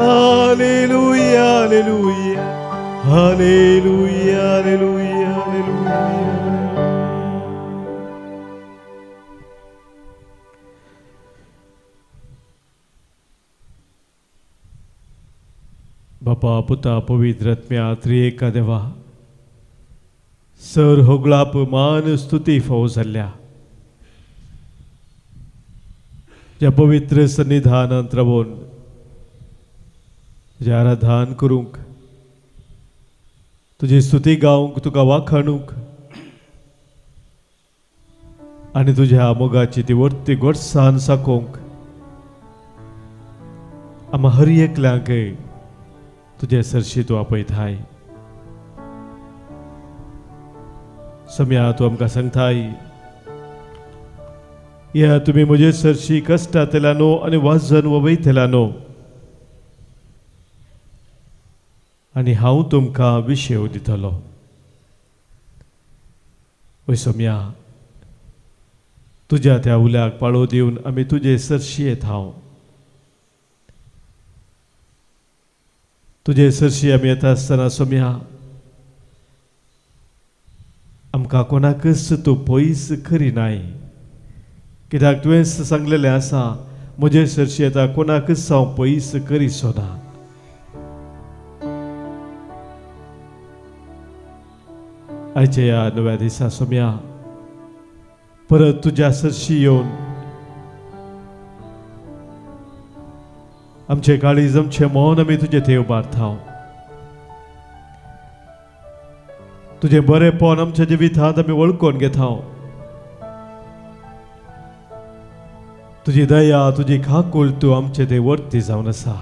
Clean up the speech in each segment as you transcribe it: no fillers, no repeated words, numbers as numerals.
Hallelujah, hallelujah, hallelujah, hallelujah, hallelujah. बापा पुता पवित्र आत्म्या त्रिएका देवा, सर होगळाप मान स्तुती फावो जाल्ल्या ज्या पवित्र सन्निधानांत रावून तुजें आराधन करूंक, तुजी स्तुती गावंक, तुका वाखाणूंक आनी तुज्या मोगाची ती वर्ती गोडसान साकोवंक आमा हर एकल्यांक तुजे सरशी तूं आपयताय. सम्या तूं आमकां सांगताय, या तुमी म्हजे सरशी कश्टांतल्या न्हू आनी वाजन वयतल्या न्हू, आनी हांव तुमकां विशेव दितलो. वय सोम्या, तुज्या त्या उल्याक पाळो दिवन आमी तुजे सरशी येत हांव. तुजे सरशी आमी येता आसतना सोम्या, आमकां कोणाकच तूं पयस करिनाय, कित्याक तुवें सांगलेलें आसा, म्हजे सरशी येता कोणाकच हांव पयस करिसो ना. आयच्या ह्या नव्या दिसा सोम्या, परत तुज्या सरशी येवन आमचें काळीज, आमचें मन आमी तुजें थंय उबारता. तुजें बरेंपण आमच्या जिवितांत आमी वळखून घेता. तुजी दया, तुजी काकूळ तूं आमचे थंय वर्ती जावन आसा.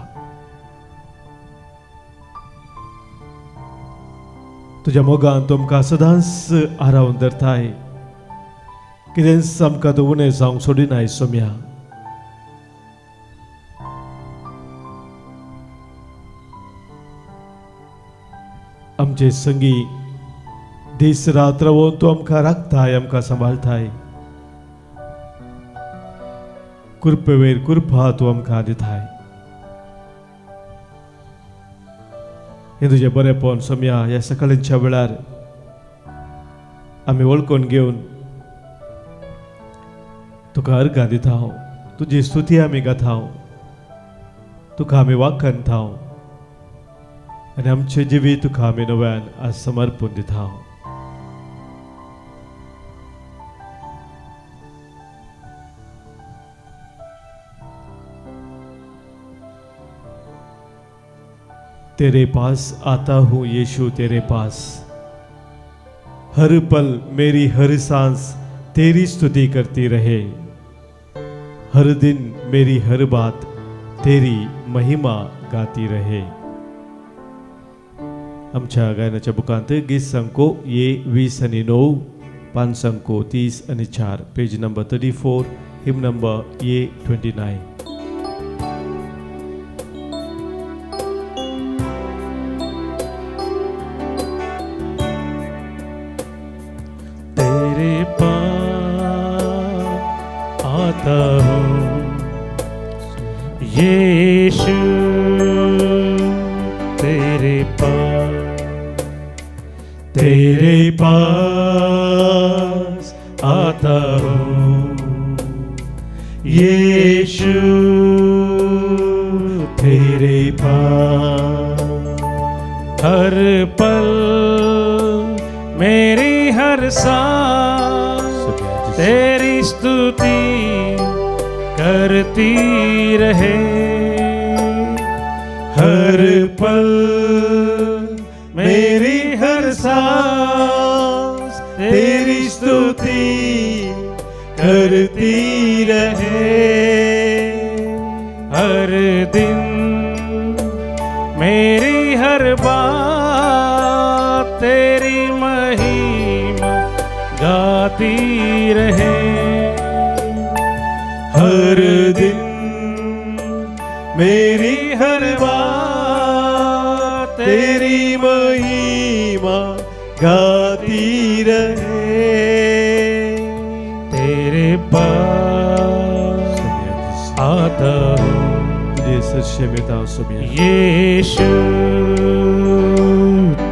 तुज्या मोगान तूं आमकां सदांच आरावन धरताय, कितेंच आमकां तूं उणें जावंक सोडिनाय सोम्या. आमचे संगी दीस रात रावून तूं आमकां राखताय, आमकां सांबाळटाय. कृपेवयर कृपा तूं आमकां दिताय. हें तुजें बरेंपण सोम्या ह्या सकाळींच्या वेळार आमी वळखून घेवन तुका अर्घां दिता, तुजी स्तुती आमी गाता, तुका आमी वाखाणता आनी आमचें जिवीत तुका आमी नव्यान आज समर्पून दिता. तेरे पास आता हूँ यीशु तेरे पास, हर पल मेरी हर सांस तेरी स्तुति करती रहे, हर दिन मेरी हर बात तेरी महिमा गाती रहे. आमच्या गायनाच्या बुकांत गीत संको ये 20 आणि 9, 5 संको 30 आणि 4, पेज नंबर 34, हिम नंबर ये 29. तेरे पास आता हूँ यीशु तेरे पास, तेरे पास आता हूँ यीशु तेरे पास। हर पल मेरी हर सांस तेरी स्तुति करती रहे, हर पल मेरी हर सांस तेरी स्तुति करती रहे, हर दिन मेरी हर बात तेरी महिमा गाती रहे, हर दिन मेरी हर बात तेरी महिमा गाती रहे। तेरे पास आता हूँ, तुजे सरशे मेता सोम्या. यीशु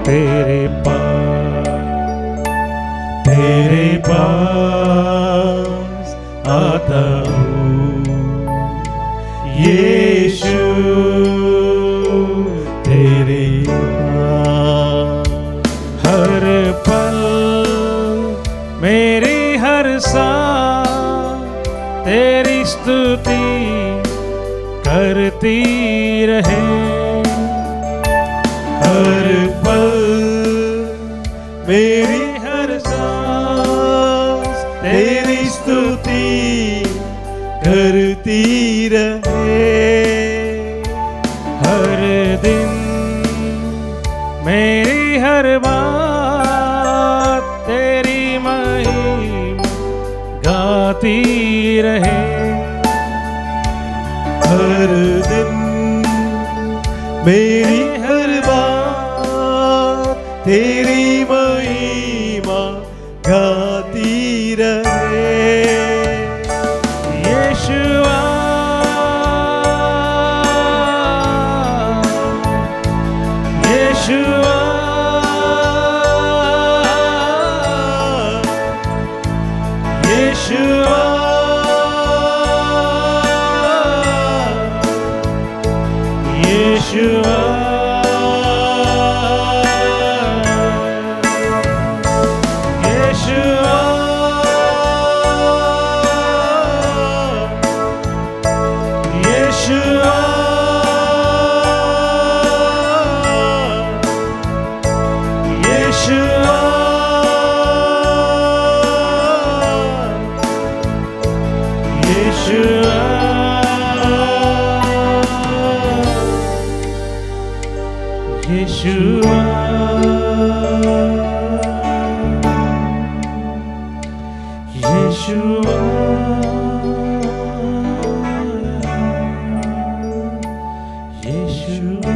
तेरे पास, तेरे पास आता हूँ यीशु तेरे पास. हर पल मेरी हर सांस तेरी स्तुति करती रहे. हर पल मेरी हर सांस तेरी स्तुति करती रहे. हर दिन मेरी हर बात तेरी महिमा गाती रहे. हर दिन मेरी हर बात तेरी महिमा गाती रहे. यीशुआ यीशुआ यीशुआ यीशुआ यीशुआ यीशुआ यीशुआ यीशुआ यीशुआ यीशुआ यीशुआ.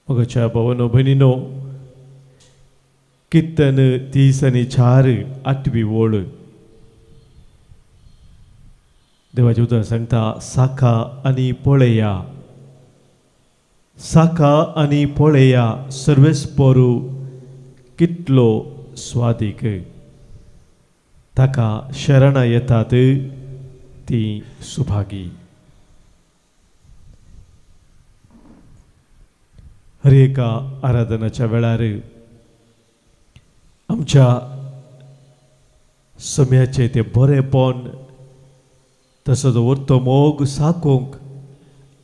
मोगाच्या भावानो भयणीनो, कीर्तन 34 आठवी ओळ. देवाचें उतर सांगता, साखा आनी पळया, साखा आनी पळया सर्वेस्पोरू कितलो स्वादीक, ताका शरणां येतात ती सुभागी. हर एका आराधनाच्या वेळार आमच्या सम्याचें तें बरेंपण तसोच वर्तो मोग साकोवंक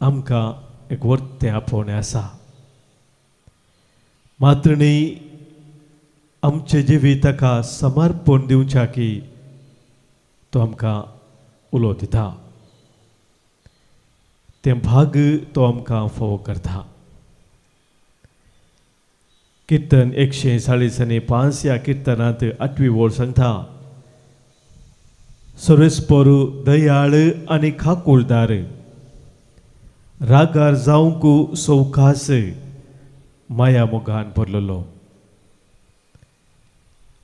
आमकां एक वर्तें आपोवणें आसा. मात्र न्ही आमचें जिवीत ताका समर्पण दिवच्या की तो आमकां उलो दिता, तें भाग तो आमकां फावो करता. कीर्तन 145 ह्या किर्तनांत आठवी ओळ सांगता, सर्वेस्पोरू दयाळ आनी खाकुलदार, रागार जावंक सवकास, माया मोगान भरलेलो.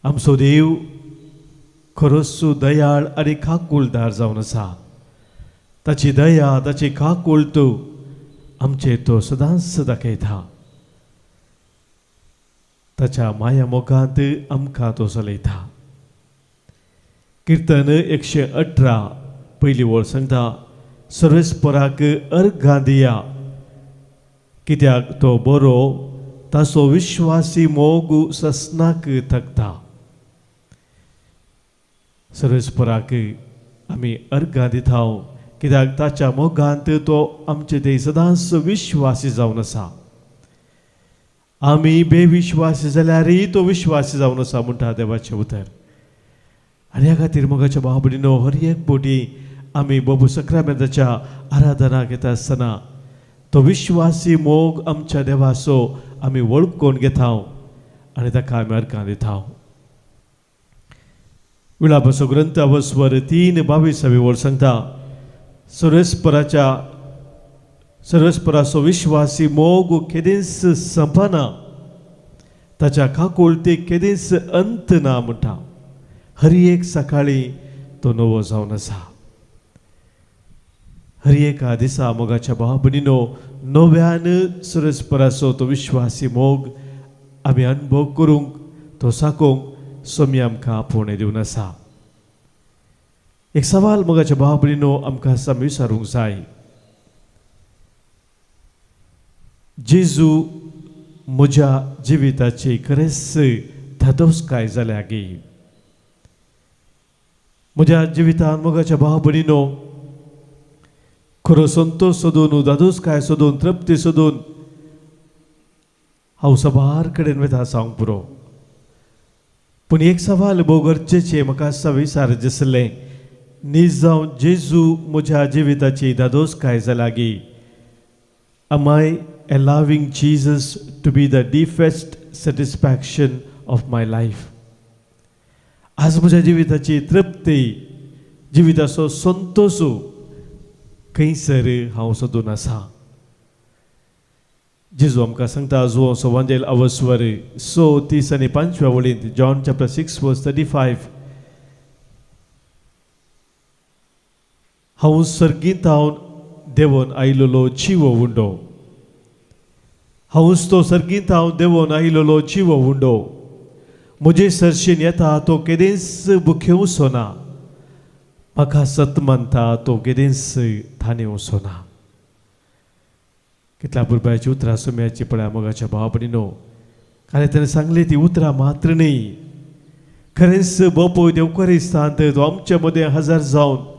आमचो देव खरोच दयाळ आनी खाकुलदार जावन आसा. ताची दया, ताची खाकुलत आमचे तो सदांच दाखयता. ताच्या माया मोगांत आमकां तो चलयता. कीर्तन 118 पयली ओळ सांगता, सर्वेस्पराक अर्घां दिया, कित्याक तो बरो, ताचो विश्वासी मोग ससनाक थकता. सर्वेस्पराक आमी अर्घां दिता कित्याक ताच्या मोगांत तो आमचे ते सदांच विश्वासी जावन आसा. आमी बेविश्वासी जाल्यारय तो विश्वासी जावन आसा म्हणटा देवाचें उतर. आनी ह्या खातीर मोगाच्या भाव भयणीनो, हर एक बोटी आमी बाबू सक्रामेंताच्या आराधनाक येता आसतना तो विश्वासी मोग आमच्या देवाचो आमी वळखून घेता आनी ताका आमी अर्घां दिता. विलापाचो ग्रंथ अवस्वर 3:22 ओळ सांगता, सर्वेस्पराच्या सर्वेस्पराचो विश्वासी मोग केदींच संपना, ताच्या काकुळतीक केदींच अंत ना म्हणटा. हर एक सकाळी तो नवो जावन आसा. हर एका दिसा मोगाच्या भाव भयणीनो नव्यान सर्वेस्पराचो तो विश्वासी मोग आमी अनुभव करूंक तो साकोंक सोमी आमकां आपोवणें दिवन आसा. एक सवाल मोगाच्या भाव भयणीनो आमकां आमी विचारूंक जाय, जेजू म्हज्या जिविताची खरेंच धादोसकाय जाल्या गी? म्हज्या जिवितान मोगाच्या भाव भयणीनो खरो संतोश सोदून, धादोसकाय सोदून, तृप्ती सोदून हांव सबार कडेन वता सांगूंक पुरो. पूण एक सवाल भोव गरजेचें म्हाका आसा विचार दिसलें, नीज जावन जेजू म्हज्या जिविताची धादोसकाय जाल्या गी? Am I allowing Jesus to be the deepest satisfaction of my life? आज म्हज्या जिविताची तृप्ती, जिविताचो संतोश खंयसर हांव सोदून आसा? जेजू आमकां सांगता जुवांव सवांजेल अवस्वर 6:30 आनी 5व्या वळींत, John chapter 6 verse 35, हांव सर्गींत हांव देवोन आयिल्लो जिवो उंडो, हांवूच तो सर्गींत हांव देवोन आयिल्लो जिवो उंडो, म्हजे सरशीन येता तो केदेंच बुखेवचो ना, म्हाका सत मानता तो केदेंच थानेवचो ना. कितल्या भुरग्याची उतरां सोम्याची पळया मोगाच्या भाव भयणीनो, कारण ताणें सांगली ती उतरां मात्र न्ही, खरेंच बापूय देवकरिस्तांत तो आमचे मदें हजर जावन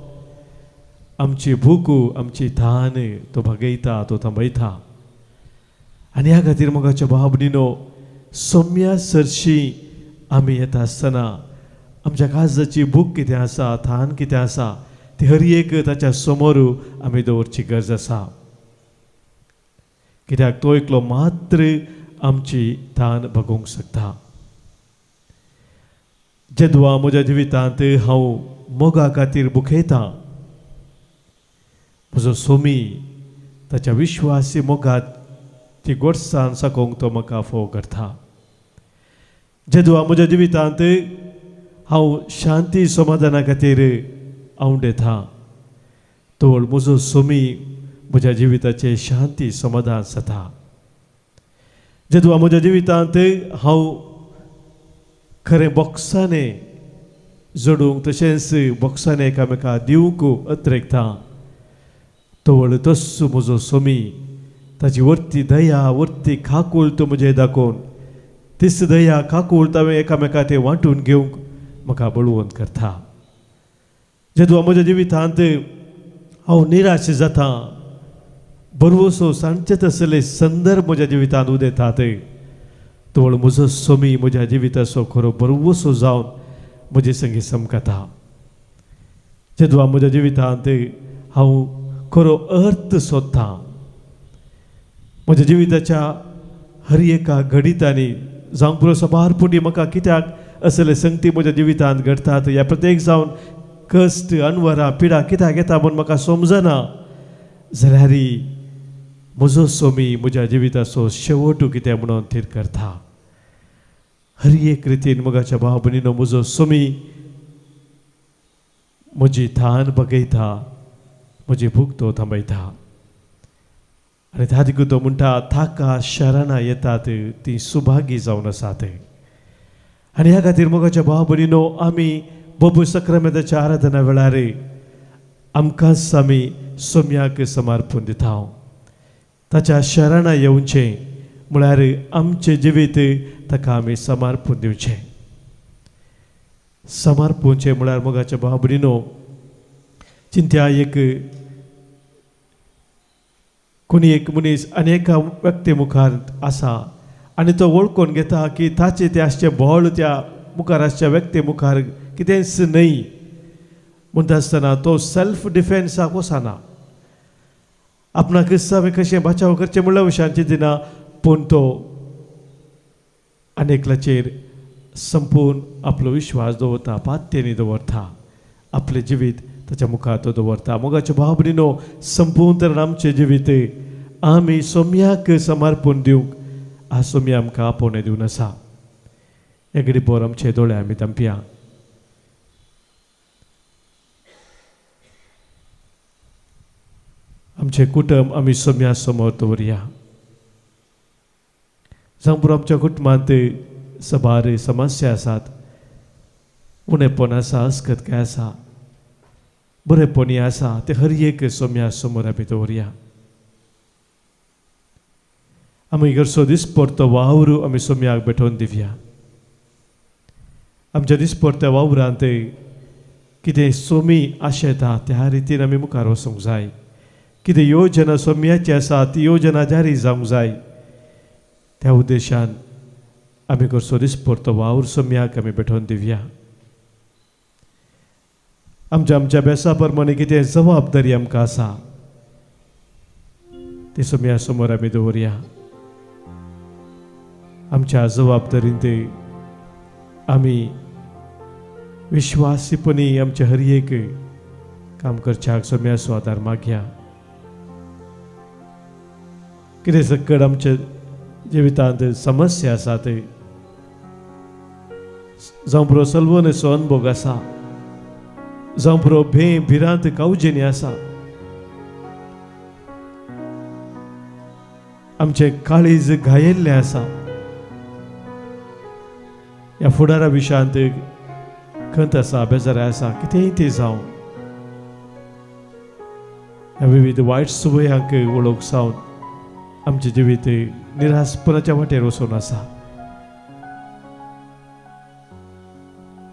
आमची भूक, आमची थान तो भागयता, तो थांबयता. आनी ह्या खातीर मोगाच्या भाव भयणीनो सोम्या सरशी आमी येता आसतना आमच्या काळजाची भूक कितें आसा, थान कितें आसा ती हर एक ताच्या समोर आमी दवरची गरज आसा. कित्याक तो एकलो मात्र आमची थान भागोवंक शकता. जेदवा म्हज्या जिवितांत हांव मोगा खातीर बुखयता, म्हजो सोमी ताच्या विश्वासी मोगात ती गोडसान साकोवंक तो म्हाका फोव करता. जेदवा म्हज्या जिवितांत हांव शांती समाधाना खातीर आंवडेता, तो म्हजो सोमी म्हज्या जिविताचें शांती समाधान जाता. जेदवा म्हज्या जिवितांत हांव खरें बोक्सांनी जोडूंक तशेंच बोक्सांनी एकामेका दिवंक अत्रेकता, तवळ तस्सो म्हजो सोमी ताची वरती दया, वरती काकूळ तो म्हजें दाखोवन तीच दया काकूळ हांवें एकामेका ते वांटून घेवंक म्हाका बळवंत करता. जेदवा म्हज्या जिवितांत हांव निराश जाता, बरवसो सांगचे तसले संदर्भ म्हज्या जिवितांत उदेतात, तवळ म्हजो सोमी म्हज्या जिविताचो खरो बरवसो जावन म्हजे संगी समकता. जेदवा म्हज्या जिवितांत हांव खरो अर्थ सोदता, म्हज्या जिविताच्या हर एका घडितांनी जावंक पुरो सबार पुटी म्हाका कित्याक असले संगती म्हज्या जिवितांत घडटात, ह्या प्रत्येक जावन कश्ट, अनवरां, पिडा कित्याक येता म्हूण म्हाका समजना जाल्यार म्हजो सोमी म्हज्या जिविताचो शेवटू कितें म्हणून थीर करता. हर एक रितीन मोगाच्या भाव भयणीनो म्हजो सोमी म्हजी थान बगयता, म्हजी भूक तो थांबयता. आनी त्या देखून तो म्हणटा ताका शरणां येतात ती सुभागी जावन आसात. आनी ह्या खातीर मोगाच्या भाव भयणीनो आमी बाबू सक्रामेंताच्या आराधना वेळार आमकांच आमी सोम्याक समर्पण दिता, ताच्या शरणां येवचें म्हळ्यार आमचें जिवीत ताका आमी समर्पण दिवचें. समर्पणचें म्हळ्यार मोगाच्या भाव भयणीनो चिंत्या एक कोणी एक मनीस आनी एका व्यक्ती मुखार आसा आनी तो वळखून घेता की ताचें तें आसचें बळ त्या मुखार आसच्या व्यक्ती मुखार कितेंच न्हय म्हणटा आसतना तो सेल्फ डिफेन्साक वचना, आपणाक हांवें कशें बचाव करचें म्हणल्यार विशयान चिंतिना, पूण तो आनी एकल्याचेर संपूर्ण आपलो विश्वास दवरता, पात्येनी दवरता, आपलें जिवीत ताच्या मुखार तो दवरता. मोगाच्या भाव भयणीनो, संपूर्ण तरेन आमचें जिवीत आमी सोम्याक समर्पण दिवंक आज सोम्या आमकां आपोवणें दिवन आसा. हे घडी भर आमचे दोळे आमी धांपया. आमचें कुटुंब आमी सोम्या समोर दवरया. जावं पुरो आमच्या कुटुंबांत सबार समस्या आसात, उणेपण आसा, अस्कतकाय आसा, बरेपणी आसा, ते हर एक सोम्या समोर आमी दवरया. आमी घरचो दिसपडतो वावर आमी सोम्याक भेटोवन दिवया. आमच्या दिसपडत्या वावरांत कितें सोमी आशेता त्या रितीन आमी मुखार वचूंक जाय. कितें योजना सोम्याची आसा ती योजना जारी जावंक जाय. त्या उद्देशान आमी घरचो दिसपडतो वावर सोम्याक आमी भेटोवन दिवया. आमच्या आमच्या अभ्यासा प्रमाणे कितें जबाबदारी आमकां आसा ती सोम्या समोर आमी दवरया. आमच्या जबाबदारीन ते आमी विश्वासीपणी आमच्या हर एक काम करच्याक सोम्याचो आदार मागया. कितें सकट आमच्या जिवितांत समस्या आसा ते जावं पुरो सलवणेचो अनभोग आसा, जावं पुरो भंय भिरांत कावजेनी आसा, आमचें काळीज घायेल्लें आसा, ह्या फुडारा विशयांत खंत आसा, बेजाराय आसा, कितेंय तें जावं, ह्या विविध वायट संवयांक वळख जावन आमचें जिवीत निरासपणाच्या वाटेर वचून आसा,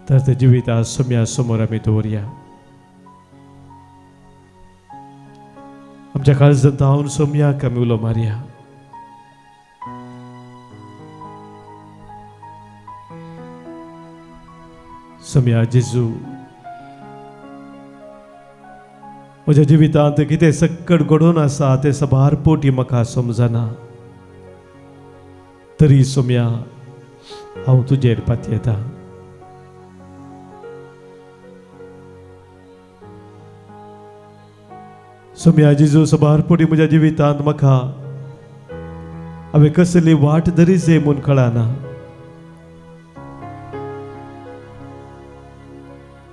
तर तें जिवीत आज सोम्या समोर आमी दवरया. आमच्या काळजांत धांवन सोम्याक आमी उलो मारया. सोम्या जेजू, म्हज्या जिवितांत कितें सक्कड घडोवन आसा तें सबार पोटी म्हाका समजना, तरी सोम्या हांव तुजेर पातयेता. सोम्या जेजू, सबार पोटी म्हज्या जिवितांत म्हाका हांवें कसली वाट धरी जाय म्हूण कळना,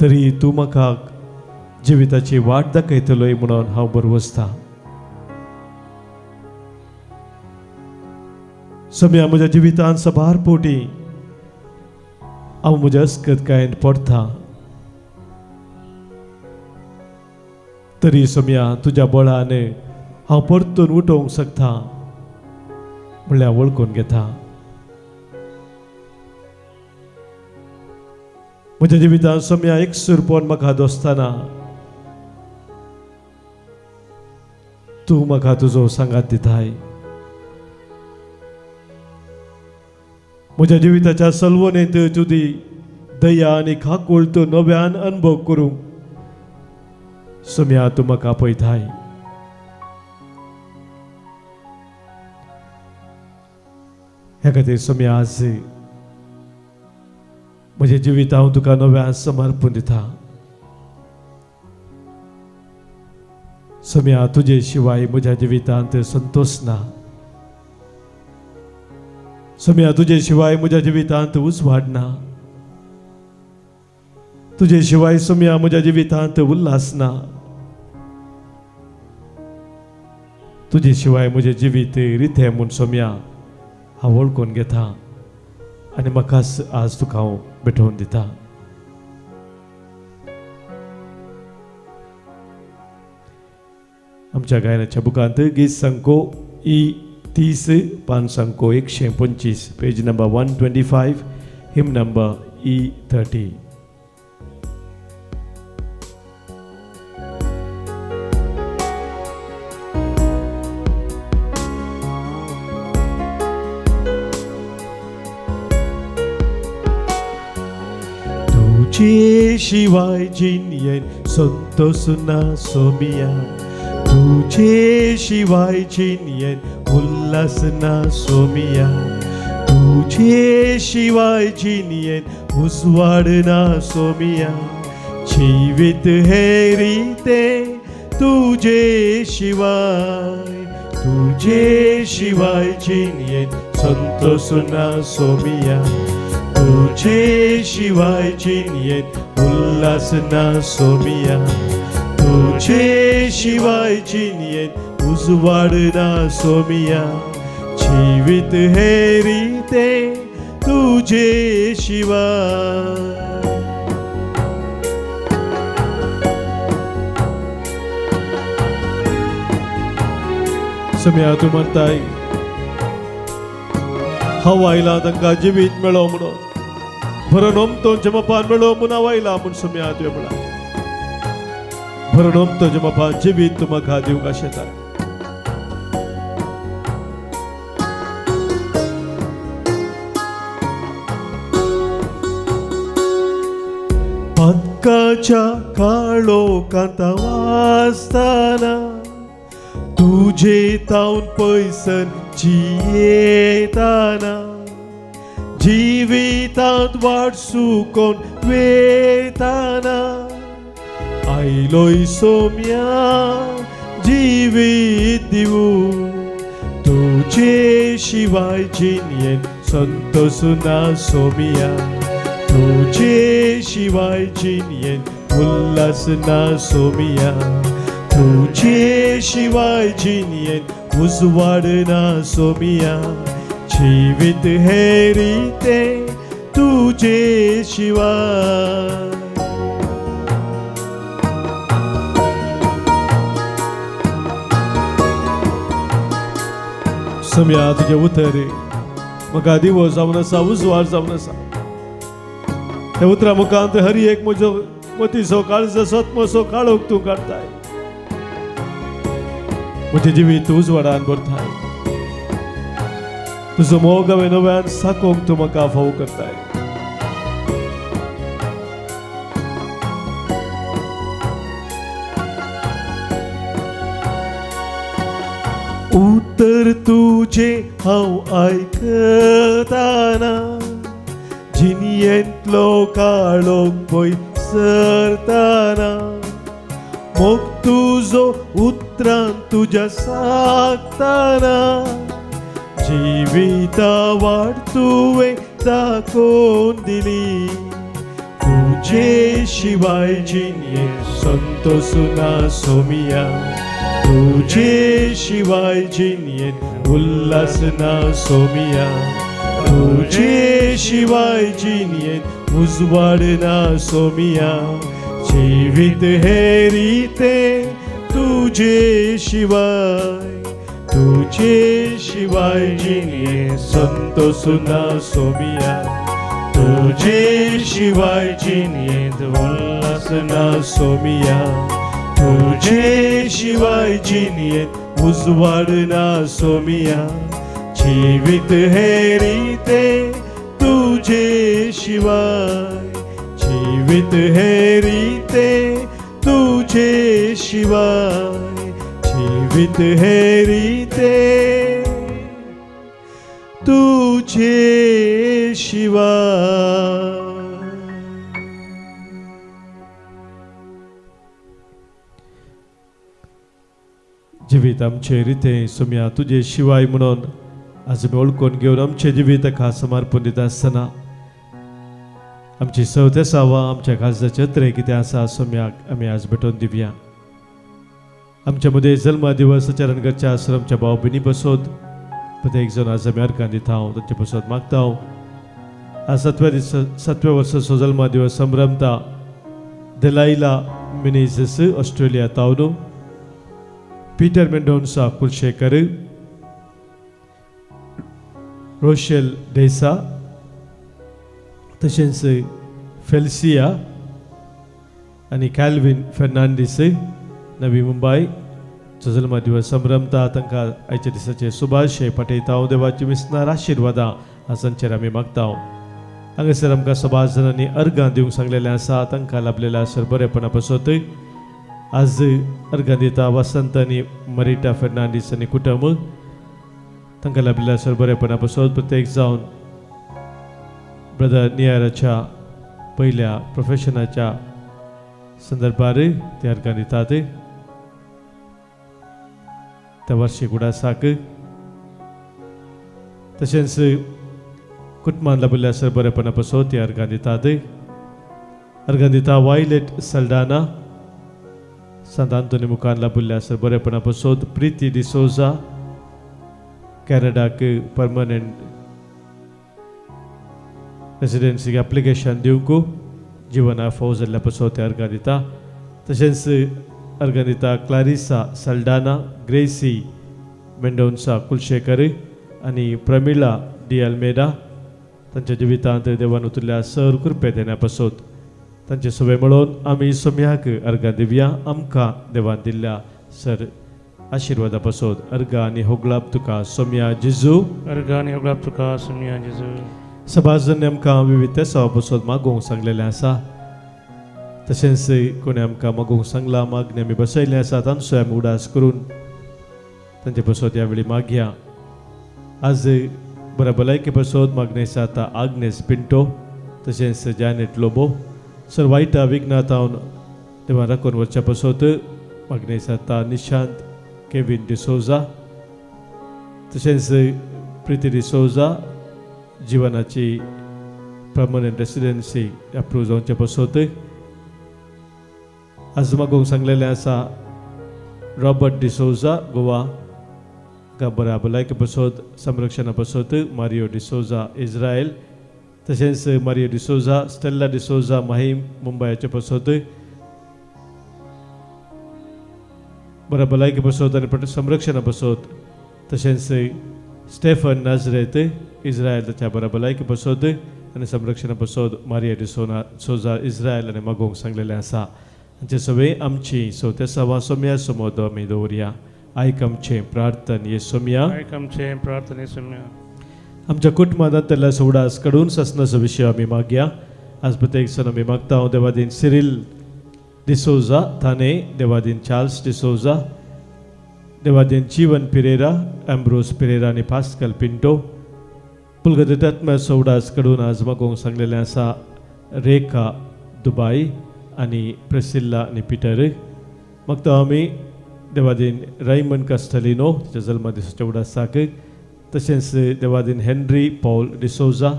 तरी तूं म्हाका जिविताची वाट दाखयतलोय म्हणून हांव बरवसता. सोम्या म्हज्या जिवितांत सबार पोटी हांव म्हज्या अस्कतकायेन पडटा, तरी सोम्या तुज्या बळान हांव परतून उठोवंक शकता म्हणल्यार वळखून घेता. म्हज्या जिवितांत सोम्या एकसूरपण म्हाका दोसतना तूं म्हाका तुजो सांगात दिताय. म्हज्या जिविताच्या सलवणेंत तुजी दया आनी खाकूळ तूं नव्यान अनुभव करूंक सोम्या तूं म्हाका पळयताय. ह्या खातीर सोम्या आज म्हजें जिवीत हांव तुका नव्यान समर्पण दिता. सोम्या तुजे शिवाय म्हज्या जिवितांत संतोश ना. सोम्या तुजे शिवाय म्हज्या जिवितांत उजवाड ना. तुजे शिवाय सोम्या म्हज्या जिवितांत उल्हास ना. तुजे शिवाय म्हजें जिवीत रितें म्हूण सोम्या हांव वळखून घेता आनी म्हाकाच आज तुका हांव भेटोवन दिता. आमच्या गायनाच्या बुकांत गीत संको ई 30, पान संको 125, पेज नंबर 125, हिम नंबर ई 30. तुझे शिवाय जिनयेन संतोष ना सोमिया, तुझे शिवाय जिनयेन उल्हास ना सोमिया, तुझे शिवाय जिनयेन उजवाड ना सोमिया, जिवीत हे रिते तुजे शिवाय, तुजे शिवाय जिणेंत संतोष ना सोमिया, तुजे शिवाय जिणेंत उल्हास ना सोमिया, तुजे शिवाय जिणेंत उजवाड ना सोमिया, जिवीत हे रिते तुजे शिवाय। सोम्या तूं म्हणताय हांव आयला तांकां जिवीत मेळो म्हणून, भरून ओमतो जमपान मेळो म्हूण हांव आयला म्हूण सोम्या तुवें म्हळां। भरून ओमतो जमपान जिवीत तूं म्हाका दिवंक आशेताय। पक्काच्या काळोखांत वाचताना तुजे तावन पयसन जियेताना, जिवितांत वाट सुकोन वेताना, आयलोय सोम्या जिवीत दिवूं, तुजे शिवाय जिणेंत संतोष ना सोमिया, तुजे शिवाय जिणेंत उल्हास ना सोमिया, तुजे शिवाय जिणेंत उजवाड ना सोमिया, जिवीत हे रिते तुजे शिवाय। सोम्या तुजें उतर म्हाका दिवो जावन आसा, उजवाड जावन आसा। त्या उतरा मुखांत हर एक म्हजो मतीचो काळजाचो आत्मसो काळोख तूं काडटाय, म्हजें जिवीत उजवाडान भरताय, तुजो मोग हांवें नव्यान साकोवंक तूं म्हाका फाव करताय। उतर तुजें हांव आयकताना, जिणेंतलो काळोख पळय सरताना, मोग तुजो उतरान तुज्या सागताना, जिविता वाट तुवें दाखोवन दिली, तुजे शिवाय जिणेंत संतोष ना सोमिया, तुजे शिवाय जिणेंत उल्हास ना सोमिया, तुजे शिवाय जिणेंत उजवाड ना सोमिया, जिवीत हे रिते तुजे शिवाय, तुजे शिवाय जिणेंत संतोष ना सोमिया, तुजे शिवाय जिणेंत उल्हास ना सोमिया, तुजे शिवाय जिणेंत उजवाड ना सोमिया, जिवीत हे रिते तुजे शिवाय, जिवीत हे रिते तुजे शिवाय, जिवीत हे रिते तुजे शिवाय। जिवीत आमचे रिते सोम्या तुजे शिवाय म्हणून आज आमी वळखून घेवन आमचें जिवीत खास समर्पण दिता आसतना आमची सवते सावा आमच्या खासाचें त्रे कितें आसा सोम्याक आमी आज भेटोवन दिवया। आमच्या मदें जल्मा दिवस चरणगरच्या आश्रमच्या भाव भयणी बसोत प्रत्येक जण आज आमी अर्गां दिता, तांचे बसोत मागता। आज सातव्या वर्साचो जल्मा दिवस संभ्रमता दलायला मिनेझस ऑस्ट्रेलिया तावनो, Peter Mendonca Kulshekar, Rochelle D'Sa, तशेंच फेल्सिया आनी कॅल्विन फेर्नांडीस नवी मुंबय जल्मा दिवस संभ्रमता तांकां आयच्या दिसाचे सुभाशे पाठयता। देवाची विसनार आशिर्वादां हांचेर आमी मागता। हांगासर आमकां सभास जाणांनी अर्गां दिवंक सांगलेलें आसा, तांकां लाभलेलें आसर बरेपणा पासत आज अर्गां दिता वसंत आनी मरिटा फेर्नांडीस आनी कुटुंब तांकां लाभलेलें आसर बरेपणा पासत प्रत्येक जावन ब्रदर नियाराच्या पयल्या प्रोफेशनाच्या संदर्भार ते अर्गां दितात. त्या वर्षीक उडासाक तशेंच कुटुंबान लाबिल्ल्या सर बरेपणा पासत ती अर्गां दितात. अर्गां दिता वायलेट सल्डाना सांत आंतोनी मुखार लाबिल्ल्या सर बरेपणा पासत, प्रिती डिसोजा कॅनडाक परमनंट रेसिडेन्सीक एप्लिकेशन दिवंक जिवना फावो जाल्ल्या पासत ते अर्गां दिता. तशेंच अर्गां दिता क्लारिसा सल्डाना, ग्रेसी मेंडोन्सा कुलशेकर आनी प्रमिला डी अल्मेडा तांच्या जिवितांत देवान उतरल्या सर कृपे देण्या पासत तांचे सवे मेळोवन आमी सोम्याक अर्गां दिवया. आमकां देवान दिल्ल्या सर आशिर्वादा पासत अर्गां आनी होगळाप तुका सोम्या जेजू. अर्गां आनी होगळाप तुका सोम्या जेजू. सभाजन आमकां विविध तेसांवा पासत मागोवंक सांगलेलें आसा. तशेंच कोणें आमकां मागोवंक सांगलां, मागणें आमी बसयलें आसा, तांचो आमी उडास करून तांचे पासत ह्या वेळी मागया. आज बऱ्या भलायके पासत मागणें आसा आतां आग्नेस पिंटो तशेंच जॅनेट लोबो सर वायटा विघ्नातावन देवा राखून वचच्या पासत मागणें आसा आतां निशांत केवीन डिसोजा तशेंच प्रिती डिसोजा जिवनाची परमनंट रेसिडेन्सी अप्रूव जावचे पासत. आज मागोवंक सांगलेलें आसा रॉबर्ट डिसोजा गोवा बऱ्या भलायके पासत संरक्षणा पासत, मारियो डिसोजा इस्रायल तशेंच मारियो डिसोजा, स्टेल्ला डिसोजा माहीम मुंबयाचे पासत बऱ्या भलायके पासत आनी संरक्षणा पासत, तशेंच स्टेफन नाजरेत इस्रायल ताच्या बऱ्या भलायके पासत आनी संरक्षणा पासत मारिया डिसोजा इस्रायल आनी मागोवंक सांगलेलें आसा. हांचे सगळें आमची सवते सवा सोम्या समोद आमी दवरया. आयक आमचें प्रार्थन ये सोम्या. आयक आमचें प्रार्थन ये सोम्या. आमच्या कुटुंबांतल्या सोडास कडून ससनाचो विशय आमी मागया. आज प्रत्येक सण आमी मागता देवादीन सिरील डिसोजा थाने, देवादीन चार्ल्स डिसोजा, देवादीन जीवन पिरेरा, एम्ब्रोस पिरेरा आनी पास्कल पिंटो. पुलगतात्म्या सोडास कडून आज मागोवंक सांगलेलें आसा रेखा दुबाय आनी प्रेसिल्ला आनी पिटर. मागता आमी देवादीन रायमन कास्टलिनो ताच्या जल्मा दिसाच्या उडासाक, तशेंच देवादीन हेनरी पॉल डिसोजा,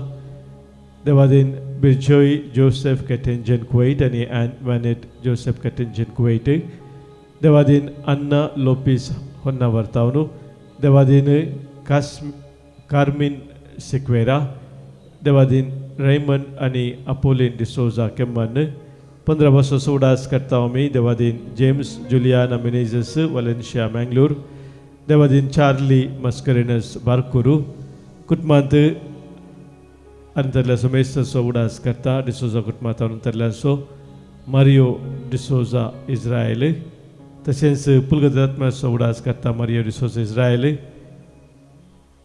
देवादीन बिर्जोय जोसेफ कॅटेंजन कुवैट आनी ॲन वॅनेट जोसेफ कॅटेंजन कुवैट, देवादीन अन्ना लोपीस होन्नावर तावनू, देवादीन कार्मीन सिक्वेरा, देवादीन रेमन आनी अपोलीन डिसोजा केम्मन. 15 वर्सां उडास करता आमी देवादीन James Juliana Menezes Valencia Mangalore, देवादीन चार्ली मस्करेनस बारकुरू. कुटुंबांत अंतरल्या समेस्ताचो उडास करता डिसोजा कुटुंबांत अंतरल्याचो मारियो डिसोजा इस्रायल, तशेंच पुलगदात्म्याचो उडास करता मारियो डिसोजा इस्रायल.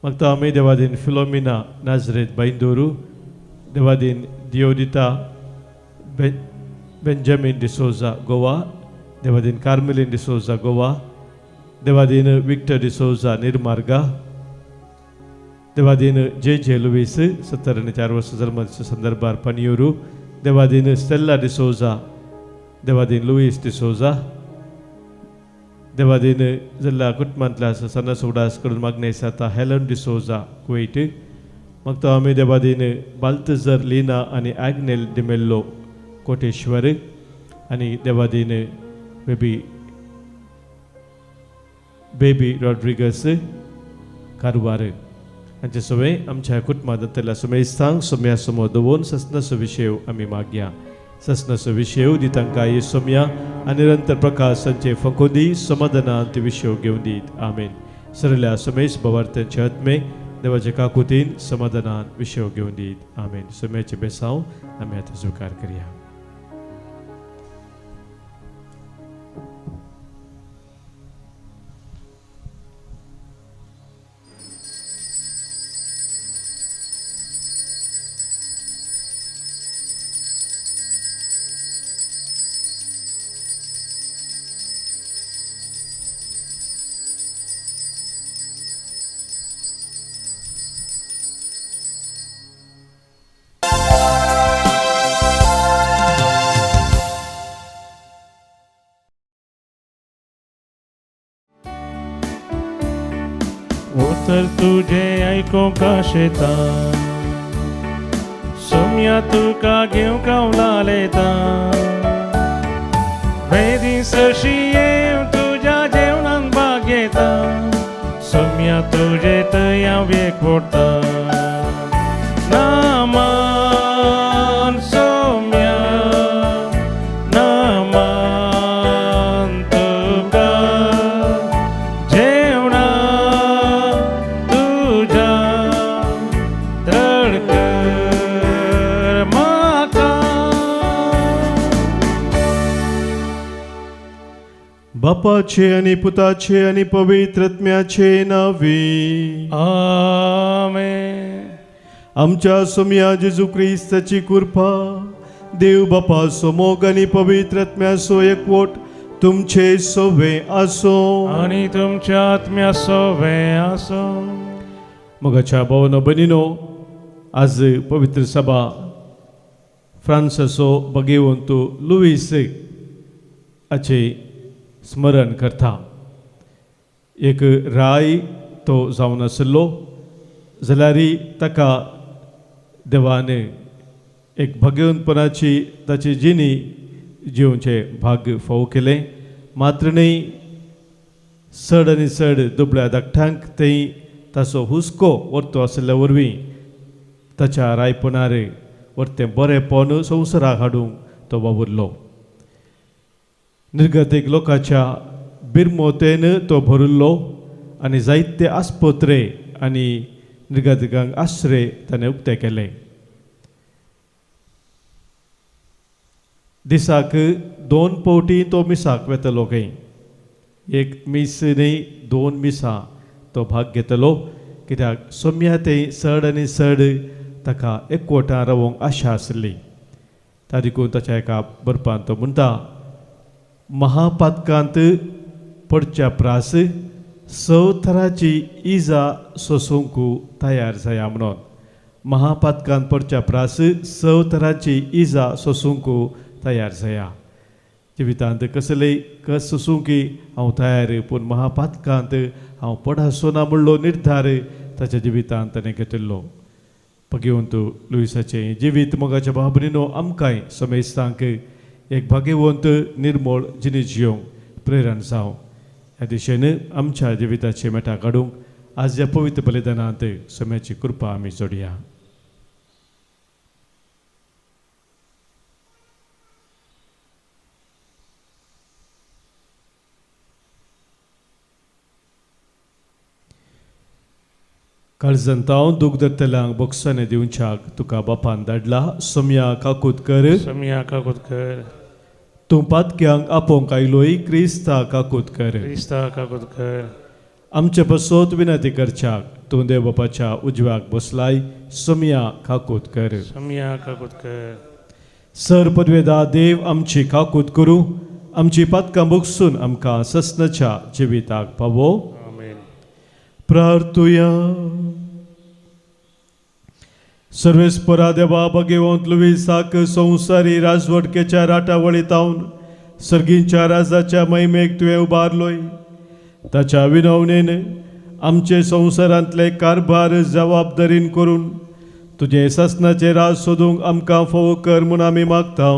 मागता आमी देवादीन फिलोमिना नाजरेत बैंदोरू, देवादीन दियोदिता बेंजामीन डिसोजा गोवा, देवादीन कार्मेलीन डिसोजा गोवा, देवादीन विक्टर डिसोजा निर्मार्गा, देवादीन जे जे लुईस 74 वर्सां जल्माच्या संदर्भार पनियूरू, देवादीन स्टेल्ला डिसोजा, देवादीन लुईस डिसोजा, देवादीन जिल्ला कुटुंबांतल्या सन्नास उडास करून मागणें आसा हेलन डिसोजा कुवैट. मागता आमी देवादीन बाल्तजर लीना आनी आग्नेल डिमेल्लो कोटेश्वर आनी देवादीन बेबी बेबी रॉड्रिगस कारवार. हांचे सगळें आमच्या कुटुंबांतल्या सुमेस्तांक सोम्या समोर दवरून ससनाचो विशय आमी मागया. ससनाचो विशय दी तांकां हे सोम्या आनी निरंतर प्रकाश तांचे फकोदी समाधानान ते विशय घेवन दीत. आमेन. सरल्या सुमेश बाबार्थ्यांचे आत्मे देवाचे काकुतीन समाधानान विशय घेवन दीत. आमेन. सोम्याचे बेसांव आमी आतां स्विकार करया. Bye. उतर तुजें आयकूंक आशेता सोम्या तुका घेवंक हांव लालेता वेदी सशी येवन तुज्या जेवणान भाग घेता सोम्या तुजे थंय हांव एकवटता नामान सोम्या नामान तुका जेवणा तुज्या तडकर म्हाका. बापाचे आनी पुताचे आनी पवित्र आत्म्याचे नावे. आमेन. आमच्या सोम्या जेजू क्रिस्ताची कृपा, देव बापाचो मोग आनी पवित्र आत्म्याचो एकवट तुमचे सोवे आसो. आनी तुमच्या आत्म्या सोवे आसो. मोगाच्या भावनो भयणीनो, आज पवित्र सभा फ्रांसाचो भगेवंत लुईस हाचें स्मरण करता. एक राय तो जावन आशिल्लो जाल्यार ताका देवान एक भगवंतपणाची ताची जिणी जिवचें भाग्य फावो केलें. मात्र न्हय, चड आनी चड दुबळ्या धाकट्यांक थंय ताचो हुस्को वर्तो आशिल्ल्या वरवीं ताच्या रायपणार वर्तें बरेंपण संवसाराक हाडूंक तो वावुरलो. निर्गतीक लोकांच्या बिरमोतेन तो भरिल्लो आनी जायते आस्पत्रे आनी निर्गतिकांक आश्रय ताणें उक्ते केले. दिसाक 2 फावटी तो मिसाक वेतलो खंय, एक मीस न्हय 2 मिसां तो भाग घेतलो, कित्याक सोम्या ते चड आनी चड ताका एकवटान रावोंक आशा आसली. ता देखून ताच्या एका बरपान तो म्हणटा, महापातकांत पडच्या प्रास स थराची इजा सोसूंक तयार जाया म्हणून. महापातकांत पडच्या प्रास स थराची इजा सोसूंक तयार जाया. जिवितांत कसलेय कस सोसूंक हांव तयार, पूण महापातकांत हांव पडासो ना म्हणलो निर्धार ताच्या जिवितांत ताणें घेतिल्लो. भगवंत लुईसाचें जिवीत मोगाच्या बाबरीनो आमकांय समेस्तांक एक भाग्यवंत निर्मळ जिणी जियोंक प्रेरण जावं. ह्या दिशेन आमच्या जिविताचे मेटां काडूंक आज ह्या पवित्र बलिदानांत सम्याची कृपा आमी जोडया. काळजांत दूख धरतल्यांक बोगसाणे दिवच्याक तुका बापान धाडला. सोम्या काकूत कर. सोम्या काकूत कर. तूं पातक्यांक आपोवंक आयलोय, क्रिस्ता काकूत कर. क्रिस्ता काकूत कर. आमचे बसोत विनंती करच्याक तूं देव बापाच्या उजव्याक बसलाय. सोम्या काकूत कर. सोम्या काकूत कर. सर पदवेदा देव आमची काकूत करूं, आमची पातकां बोगसून आमकां ससनाच्या जिविताक पावो. आमेन. प्रार्थुया. सर्वेस्परा देवा भगवंत लुईसाक संवसारी राजवटकेच्या राटावळीतावन सर्गींच्या राजाच्या महिमेक तुवें उबारलोय. ताच्या विनवणेन आमचे संवसारांतले कारभार जबाबदारीन करून तुजें सासनाचें राज सोदूंक आमकां फावो कर म्हूण आमी मागता.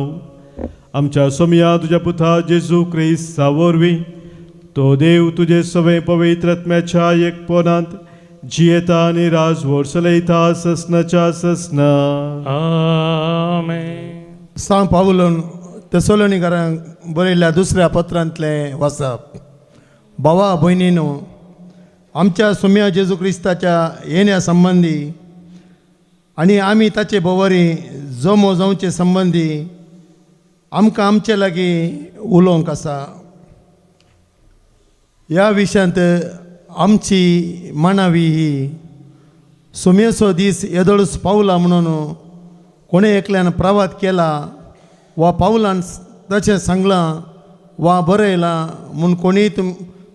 आमच्या सोमया तुज्या पुता जेजू क्रिस्ता वरवीं तो देव तुजे सगळे पवित्र आत्म्याच्या एकपणांत जियेता आनी राजवट चलयता ससनाच्या ससना. आमेन. सांव पावलोन तेसलोनीकारांक बरयल्ल्या दुसऱ्या पत्रांतलें वाचप. भावा भयणीनो, आमच्या सोम्या जेजू क्रिस्ताच्या येण्या संबंदी आनी आमी ताचे भोवरी जमो जावचे संबंदी आमकां आमचे लागीं उलोवंक आसा. ह्या विशयांत आमची मानावी ही सोम्याचो दीस येदोळच पावला म्हणून कोणें एकल्यान प्रवाद केला वा पावलान तशें सांगलां वा बरयलां म्हूण कोणीय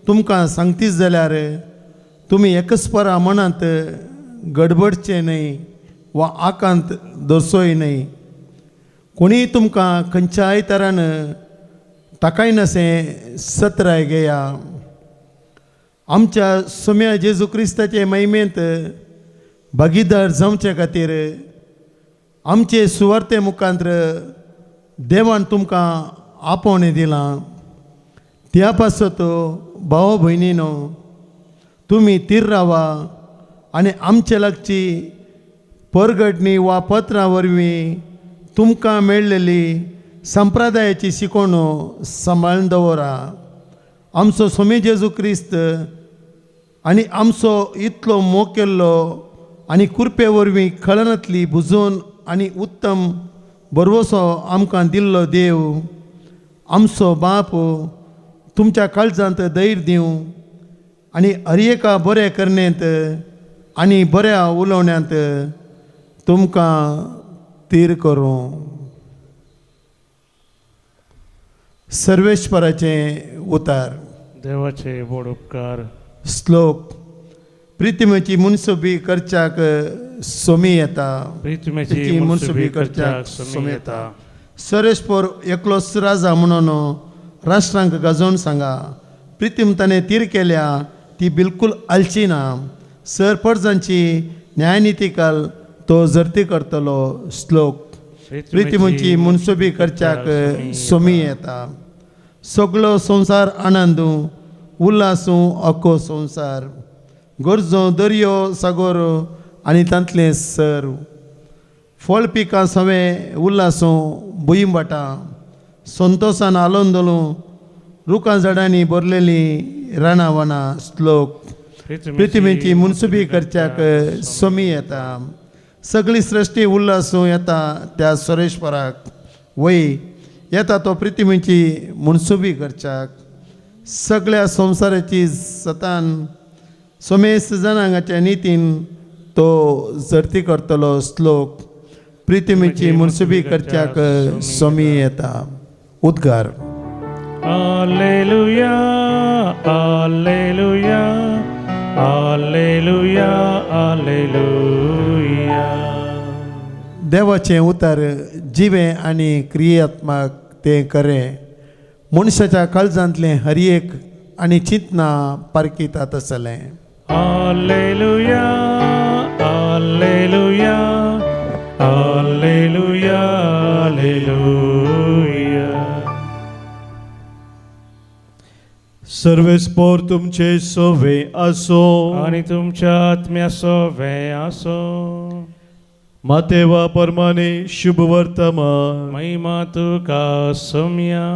तुमकां सांगतीच जाल्यार तुमी एकस्परा मनांत गडबडचें न्हय वा आकांत दर्सोय न्हय. कोणीय तुमकां खंयच्याय तरान ताकायनासें सत्राय घेया. आमच्या सोम्या जेजू क्रिस्ताचे महिमेंत भागीदार जावचे खातीर आमचे सुवार्ते मुखांत्र देवान तुमकां आपोवणें दिलां. त्या पासत भाव भयणीनो तुमी तीर रावा आनी आमचे लागची परगटणी वा पत्रां वरवीं तुमकां मेळ्ळेली संप्रदायाची शिकवण सांबाळून दवरा. आमचो स्वामी जेजू क्रिस्त आनी आमचो इतलो मोग केल्लो आनी कृपे वरवीं खळनातली बुजोवन आनी उत्तम बरवसो आमकां दिल्लो देव आमचो बाप तुमच्या काळजांत धैर्य दिवं आनी हर एका बऱ्या करणेंत आनी बऱ्या उलोवण्यांत तुमकां तीर करूं. सर्वेश्वराचें उतार. देवाचे व्हड उपकार. श्लोक. प्रितिमेची मुनसुबी करच्याक सोमी येता. प्रितिमेची मुनसुबी करच्याक सोमी येता. सर्वेस्पर एकलोच राजा म्हणून राष्ट्रांक गाजोवन सांगा. प्रितीम ताणें तीर केल्या ती बिलकूल आलची ना. सर परजांची न्यायनिती काल तो जर्ती करतलो. श्लोक. प्रितिमेची मुनसुबी करच्याक सोमी येता. सगळो संवसार आनंदू उल्हासूं अख्खो संवसार गरजो दर्यो सागोर आनी तांतलें सर फळ पिकां सवें उल्हासूं भूंय भाटां संतोसान आलोंदोलू रुखां झाडांनी भरलेलीं रानां वनां. श्लोक. प्रितिमेची मुनसुबी करच्याक सोमी येता. सगळी सृश्टी उल्हासूं येता त्या सुरेश्वराक वय येता तो प्रितिमेची मुनसुबी करच्याक. सगळ्या संवसाराची सतान सोमेस जनांगाच्या नितीन तो जर्ती करतलो. श्लोक. प्रितिमेची मुनसुबी करच्याक सोमी येता. उद्गार. Alleluia, alleluia, alleluia, alleluia. देवाचें उतर जिवें आनी क्रियात्मक तें खरें मनशाच्या काळजांतलें हर एक आनी चिंतना पारखितात आसलें. Alleluia, alleluia, alleluia, alleluia. सर्वेस्पोर तुमचे सोवे आसो आनी तुमच्या आत्म्या सोवे आसो. मातेवा परमाने शुभ वर्तमान. महिमा तुका सोम्या.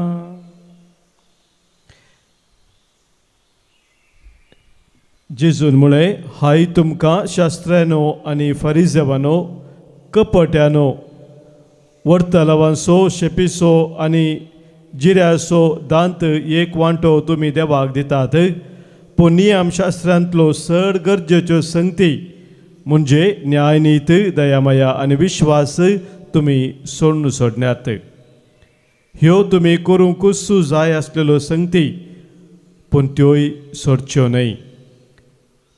जेजून म्हळें, हाय तुमकां शास्त्र्यानो आनी फरिजेवानो कपट्यानो, वर्तलावांचो शेपीचो आनी जिऱ्याचो दांत एक वांटो तुमी देवाक दितात, पूण नियमशास्त्रांतलो चड गरजेच्यो संगती म्हणजे न्यायनीत दयामाया आनी विश्वास तुमी सोडून सोडण्यात. ह्यो तुमी करूंकूच जाय आसलेल्यो संगती, पूण त्योय सोडच्यो न्हय.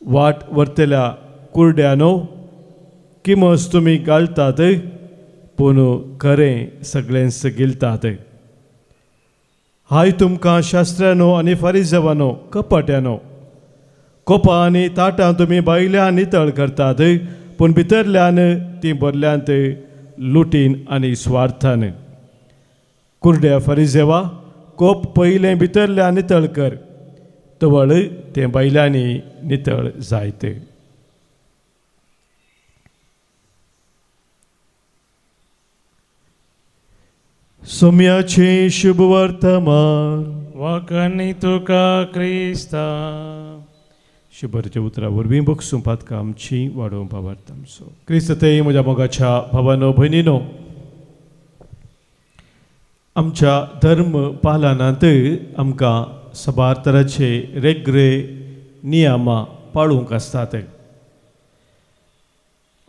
वाट व्हरतल्या कुरड्यानो, किमस तुमी घालतात पूण खरें सगळेंच गिलतात. हाय तुमकां शास्त्र्यानो आनी फारिजेवानो कपाट्यानो, कोपां आनी ताटां तुमी भायल्यान नितळ करतात, पूण भितरल्यान तीं भरल्यांत लुटीन आनी स्वार्थान. कुरड्या फारिजेवा, कोप पयलें भितरल्यान नितळ कर, तवळ तें भायल्यांनी नितळ जायत. सोम्याचें शुभ वर्तमान. वाकणी तुका क्रिस्ता. शुभरच्या उतरा वरवीं बगसूं पातकां आमची वाडोवंक पावार्थ आमचो. क्रिस्त ते म्हज्या मोगाच्या भावानो भयणीनो, आमच्या धर्म पालनांत आमकां साबार तराचे रेगरे नियमां पाळूंक आसतात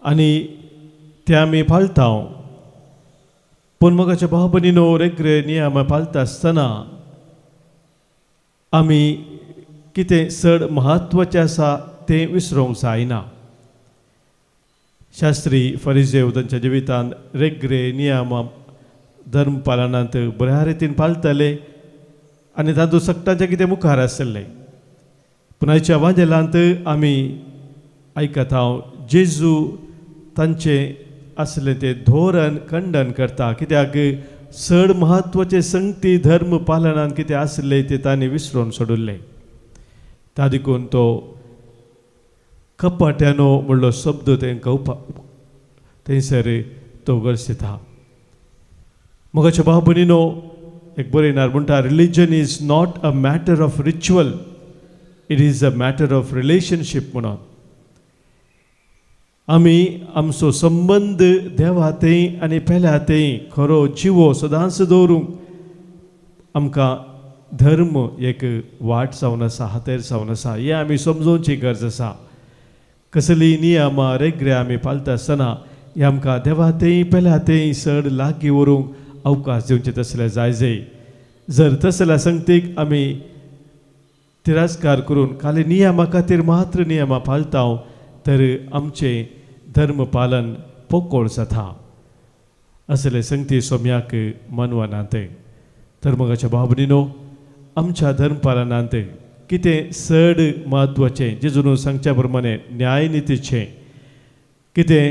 आनी ते आमी पाळटा. पूण मोगाच्या भाव भयणीनो, रेगरे नियमां पाळटा आसतना आमी कितें चड म्हत्वाचें आसा तें विसरूंक जायना. शास्त्री फरिजेव तांच्या जिवितांत रेगरे नियमां धर्म पालनांत बऱ्या रितीन पाळटाले आनी तातूंत सगटांचें कितें मुखार आसलें. पूण आयच्या वांजेलांत आमी आयकता हांव जेजू तांचें आसलें तें धोरण खंडन करता, कित्याक चड म्हत्वाचे संगती धर्म पालनान कितें आसलें तें तांणी विसरून सोडिल्लें. ता देखून तो कपाट्यानो म्हणलो शब्द तांकां थंयसर तो गरजेता. मगाच्या भाव भयणीनो, एक बरयणार म्हणटा, religion is not a matter of ritual, it is a matter of relationship. म्हणून आमी आमचो संबंद देवा थंय आनी पेल्या थंय खरो जिवो सदांच दवरूंक आमकां धर्म एक वाट जावन आसा, हातेर जावन आसा. हें आमी समजोवची गरज आसा. कसलीं नियमां रेगरे आमी पाळटा आसतना हें आमकां देवा थंय पेल्या थंय चड लागीं व्हरूंक अवकाश दिवचे तसले जाय जाय. जर तसल्या संगतीक आमी तिरस्कार करून खाली नियमा खातीर मात्र नियमां पाळटा तर आमचें धर्म पालन पोकोळ जाता. असले संगती सोम्याक मनवनात. तर मगाच्या भाव भयणीनो, आमच्या धर्म पालनांत कितें चड म्हत्वाचें जेजून सांगच्या प्रमाणे न्यायनितीचें, कितें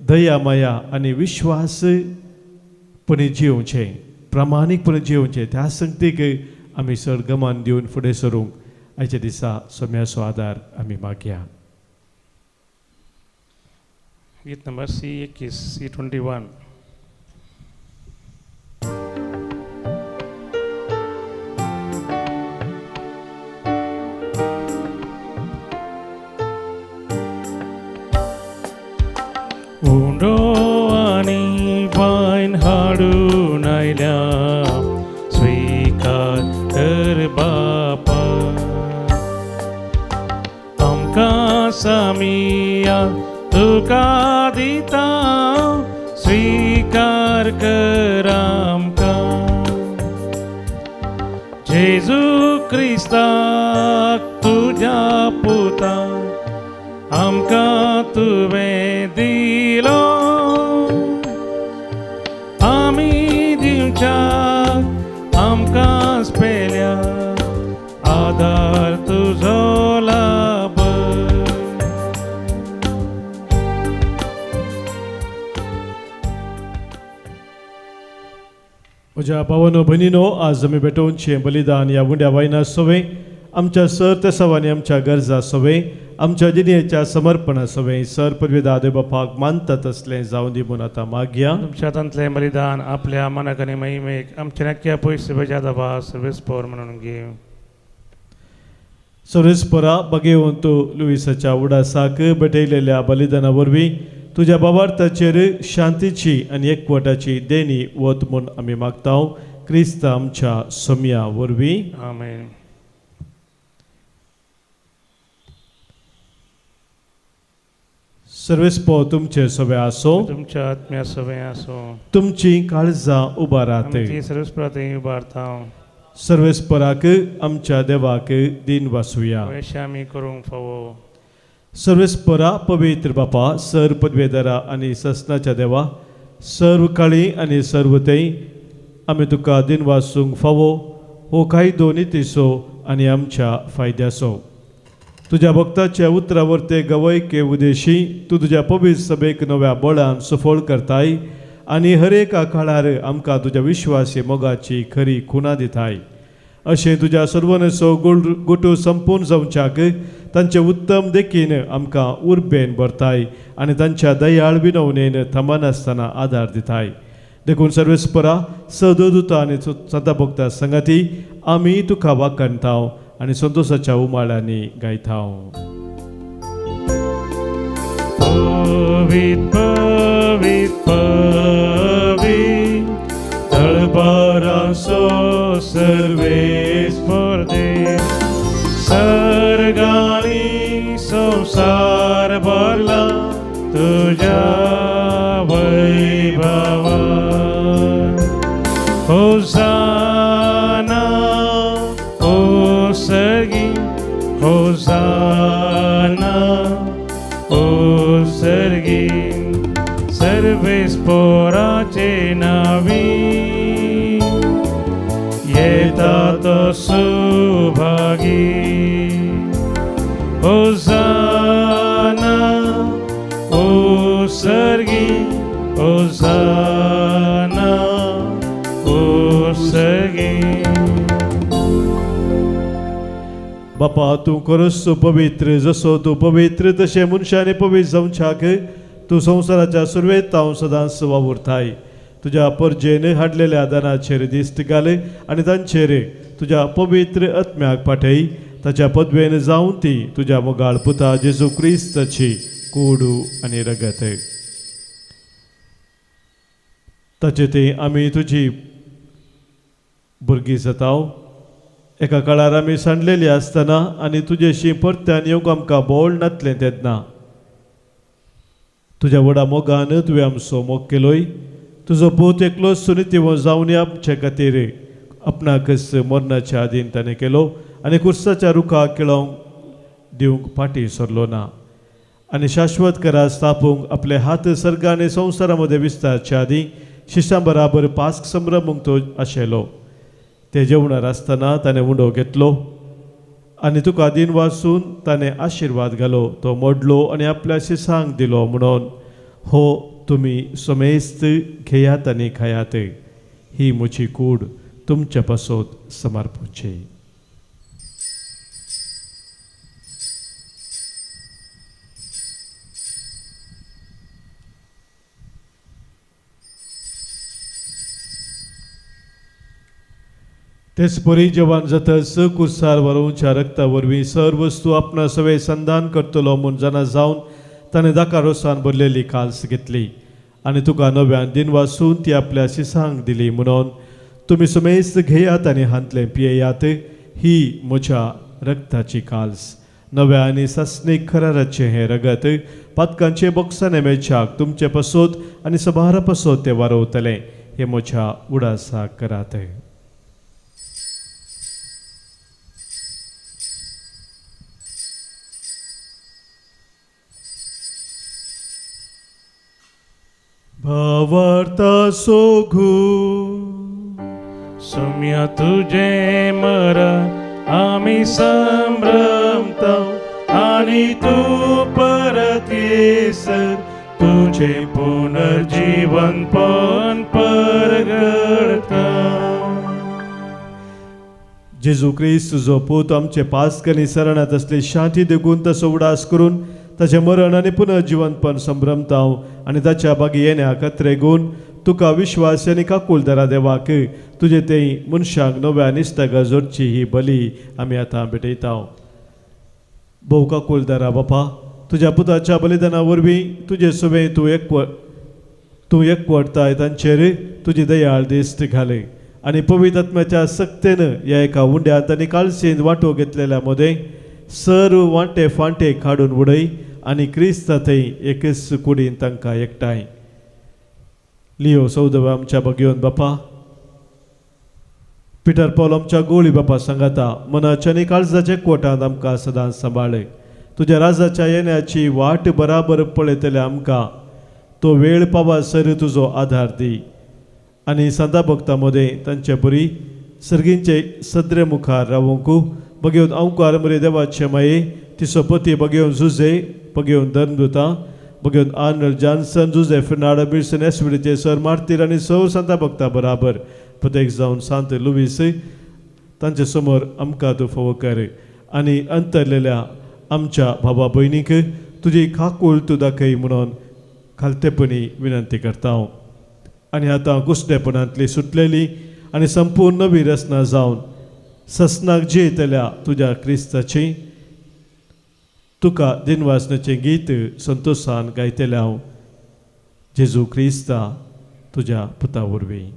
दया माया आनी विश्वासपणी जियोवचें, प्रामाणीकपणे जियोवचें, त्या संगतीक आमी चड गमान दिवन फुडें सरूंक आयच्या दिसा सोम्याचो आदार आमी मागया. गीत नंबर C21, C21. उंडो आनी वायन हाडून आयल्या, स्विकार कर बापा. आमकां सामिया तुका दिता, स्विकार कर आमकां. जेजू क्रिस्ताक तुज्या पुता आमकां तुवें दिलो, आमी दिवच्याक आमकां पेल्या आदार तुजो लाभ. म्हज्या भावानो भयणीनो, आज आमी भेटोवचें बलिदान ह्या उंड्या वायना सवें, आमच्या सर तेसावांनी आमच्या गरजा सवें, आमच्या जिणेच्या समर्पणा सवें सर पदवेदा देव बापाक मानता तसलें जावं दी म्हूण आतां मागया. तुमच्या हातांतलें बलिदान आपल्या मनाक आनी महिमेक आमच्या नक्क्या पयशे बेजा दबा सर्वेस्पोर म्हणून घेव. सर्वेस्पोरा बगेवंत लुईसाच्या उडासाक भेटयलेल्या बलिदाना वरवीं तुज्या बाबार्थाचेर शांतीची आनी एकवटाची देणी वत म्हूण आमी मागता क्रिस्त आमच्या सोम्या वरवीं. आमेन. सर्वेस्पो तुमचे सवे आसो, तुमच्या आत्म्या सवे आसो. तुमची काळजां उबारात, सर्वेस्परा थंय उबारता. सर्वेस्पराक आमच्या देवाक दिन वासुया, आमी करूंक फावो. सर्वेस्परा पवित्र बापा, सर पदवेदारा आनी ससनाच्या देवा, सर्व काळी आनी सर्व थंय आमी तुका दिन वासूंक फावो हो कायदो नितीचो आनी आमच्या फायद्याचो. तुज्या भक्ताच्या उतरावर ते गवयके उदेशी तूं तुज्या पवित्र सभेक नव्या बळान सफळ करताय आनी हर एका काळार आमकां तुज्या विश्वासी मोगाची खरी खुणा दिताय. अशें तुज्या सर्वनेचो गोटू संपूर्ण जावच्याक तांचे उत्तम देखीन आमकां उर्बेन भरताय आनी तांच्या दयाळ विनवणेन थांबनासतना आदार दिताय. देखून सर्वेस्परा सदुता आनी सदाभक्ता संगाती आमी तुका वाखाणता आनी संतोषाच्या उमाळ्यांनी गायता. पवित पवित पवित तळबारासो सर्वेस्पर देव, सर्गानी संसार भरला तुझ्या वैभवा. होसाना ओ सर्गी, होसाना ओ सर्गी, सर्वेस्पोराचे नावी येता तो सुभागी. होसाना ओ सर्गी, होसाना ओ सर्गी। बापा तूं खरोच तूं पवित्र, जसो तूं पवित्र तशें मनशांनी पवित्र जावच्याक तूं संवसाराच्या सुरवेत हांव सदांच वावुरताय। तुज्या परजेन हाडलेल्या दानाचेर दिश्ट घाल आनी तांचेर तुज्या पवित्र आत्म्याक पाठय, ताच्या पदवेन जावन ती तुज्या मोगाळ पुता जेजू क्रिस्ताची कोडू आनी रगत। ताचे ते आमी तुजी भुरगीं जाताव। एका काळार आमी सांडलेली आसतना आनी तुजेशी परत्यान येवंक आमकां बोळ नातलें तेन्ना तुज्या व्हडा मोगान तुवें आमचो मोग केलोय। तुजो पूत एकलो सुनितिवो जावन आमचे खातीर आपणाकच मरणाच्या आदीन ताणें केलो आनी कुर्साच्या रुखाक केळोवंक दिवंक फाटीं सरलो ना आनी शाश्वत करा स्थापूंक आपले हात सर्ग आनी संवसारा मदें विस्तारच्या आदीं शिश्यां बराबर पास्क संभ्रमूंक तो आशिल्लो। ते जेवणार आसतना ताणें उंडो घेतलो आनी तुका दिन वासून ताणें आशिर्वाद घालो, तो मोडलो आनी आपल्या शिसांक दिलो म्हणून हो तुमी समेस्त घेयात आनी खायात, ही म्हजी कूड तुमच्या पासत समर्पूची। तेच परी जेवण जातच कुर्सार वरोवच्या रक्ता वरवीं सर्व वस्तू आपणा सवे संधान करतलो म्हूण जाणा जावन ताणें दाका रोसान भरलेली काल्स घेतली आनी तुका नव्यान दिन वासून ती आपल्या शिसांक दिली म्हणून तुमी समेस्त घेयात आनी हांतलें पियेयात, ही म्हज्या रक्ताची काल्स, नव्या आनी सासणीक खराराचें हें रगत पातकांचे बोक्साने मेळच्याक तुमचे पसोत आनी सभारा पसोत तें वारवतलें, हें म्हज्या उडासाक करात। भावार्था सोघू सुम्या तुझे मरण आमी संभ्रमता आनी तूं परत येसर तुझे पुनर्जीवन पण परगडता। जेजू क्रिस्त तुजो पूत आमचे पास्क आनी सरणांत असली शांती देखून तसो उडास करून ताचें मरण आनी पुनर्जिवनपण संभ्रमता आनी ताच्या बागी येण्याक अत्रेगून तुका विश्वास आनी काकुळदरा देवाक तुजे ते मनशाक नव्या निस्तागा जोडची ही बली आमी आतां भेटयता। भोव काकुळदरा बापा, तुज्या पुताच्या बलिदाना वरवीं तुजे सुवें तूं एकवटताय तांचेर तुजी दयाळ दिश्ट घाले आनी पवित्र आत्म्याच्या सक्तेन ह्या एका उंड्यांत आनी काळशेंत वांटो घेतलेल्या मदें सर्व वांटे फांटे काडून उडय आनी क्रिस्ता थंय एकच कुडीन तांकां एकठांय। लियो सौदव आमच्या बगयोन बापा, पिटर पॉल आमच्या गोळी बापा सांगाता मनाच्या आनी काळजाच्या कोटांत आमकां सदांच सांबाळय। तुज्या राजाच्या येण्याची वाट बराबर पळयतले आमकां तो वेळ पावासर तुजो आधार दी आनी सांता भक्तां मदें तांचे बरी सर्गींचे सदरे मुखार रावंक बगेवन अंकार मरे देवाचे माये तिसो पती बगेवन जुजे बगेवन धर्मदुता बगेवन आर्नल्ड जॉन्सन जुजे फेर्नांडो बिल्सन एसविडीचे सर मार्तीर आनी सौ सांता भक्ता बराबर प्रत्येक जावन सांत लुवीस तांचे समोर आमकां तूं फावो कर आनी अंतरलेल्या आमच्या भावा भयणीक तुजी खाकूळ तूं दाखय म्हणून खालतेपणी विनंती करता हांव। आनी आतां कुसडेपणांतली सुटलेली आनी संपूर्ण नवी रचना जावन ससनाक जियेतल्या तुज्या क्रिस्ताची तुका दिनवासनाचें गीत संतोशान गायतलें हांव जेजू क्रिस्ता तुज्या पुता वरवीं।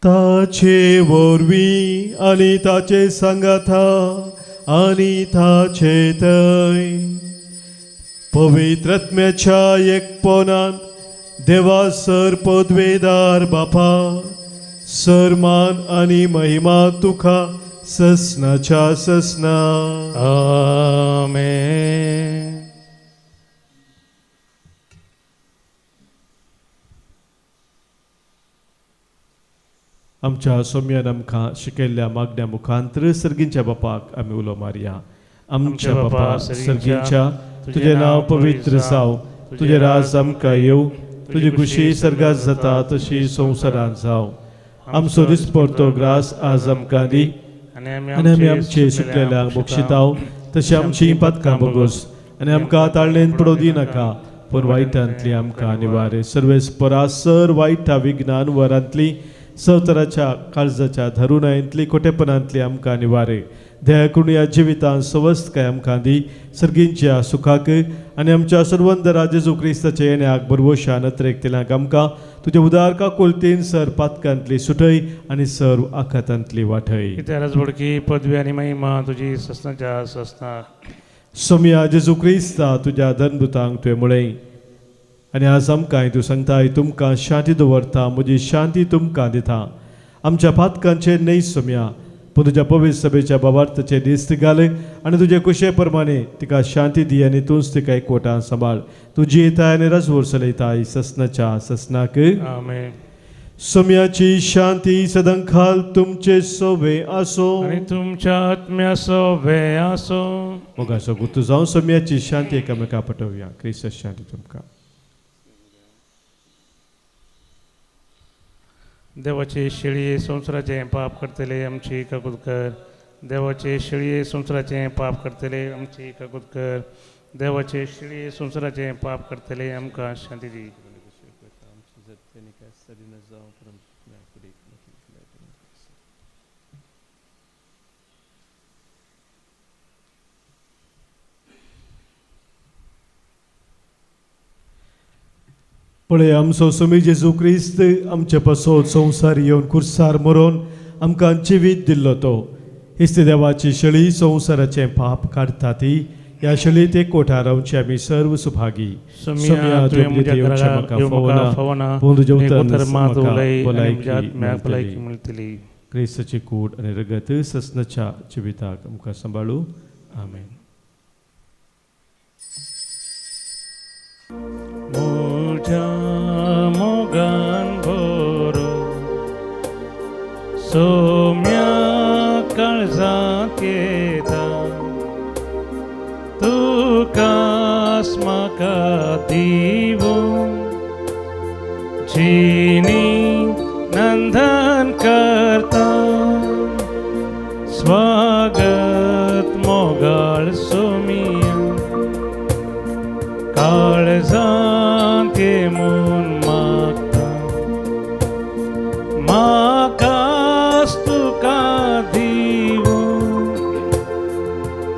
ताचे वरवीं आनी ताचे सांगाता आनी ताचे थंय पवित्र आत्म्याच्या एकपणान देवा सर पदवेदार बापा सरमान आनी महिमा तुका ससनाच्या ससना। आमेन। आमच्या सोम्यान आमकां शिकयल्ल्या मागण्या मुखांतर सर्गींच्या बापाक आमी उलो मारया. आमच्या बापा सर्गींच्या, तुजें नांव पवित्र जावं, तुजें राज आमकां येवं, तुजी खुशी सर्गात जाता तशी संवसारांत जावं. आमचो दिसपडतो ग्रास आज आमकां दी आनी आमी आमचे सुकलेल्यांक बक्षिताव तशी आमची पातकां बगोस आनी आमकां ताळणेन पडोवं दिनाका, पूण वायटांतली आमकां निवारे. सर्वेस्परा सर वायटा विज्ञान वरांतली सवतराच्या काळजाच्या धरुणांतली खोटेपणांतली आमकां निवारे. दया करून ह्या जिवितांत सवस्तकाय आमकां दी, सर्गींच्या सुखाक आनी आमच्या सर्वंदरा जेजू क्रिस्ताच्या येण्याक बरवशा नत्रेक आमकां तुज्या उदार काकुळतीन सर पातकांतली सुटय आनी सर्व आखातांतली वाटय. राजबडकी पदवी आनी महिमा तुजी ससनाच्या ससना. सोम्या जेजू क्रिस्ता तुज्या धनदुतांक तुवें म्हळें आनी आज आमकांय तूं सांगताय, तुमकां शांती दवरता, म्हजी शांती तुमकां दिता. आमच्या पातकांचेर न्हय सोम्या, पूण तुज्या पवित्र सभेच्या बाबार्थाचे दिस्त घाल आनी तुजे कुशे प्रमाणे तिका शांती दी आनी तूंच तिका एकवटान सांबाळ. तुजी येताय आनी राजवोर चलयताय ससनाच्या ससनाक. आमेन. सोम्याची शांती सदांकाल तुमचे सोवे आसो आनी तुमच्या आत्म्या सोवे आसो. मोगाचो गुर्तू जावं सोम्याची शांती एकामेका पटोवया. क्रिस्त शांती तुमकां. देवाचे शेळये संवसाराचें पाप करतले आमची काकूत कर. देवाचे शेळये संवसाराचें पाप करतले आमची काकूत कर. देवाचे शेळये संवसाराचें पाप करतले आमकां शांती दी. पळय आमचो स्वामी जेजू क्रिस्त आमचे पासत संवसार येवन कुर्सार मरोन आमकां जिवीत दिल्लो तो इस्त देवाची शेळी संवसाराचें पाप काडटा ती ह्या शेळीत एक कोठार रावचे आमी सर्व सुभागी. क्रिस्ताची कूड आनी रगत ससनाच्या जिविताक आमकां सांबाळू. आमेन. म्हज्या मोगान भरो सोम्या काळजांत येता, तुकास म्हाका दिवूं जिनी नंदन करता. स्वागत मोगाळ सोमिया काळजांत म्हूण मागता, म्हाकास तुका दिवूं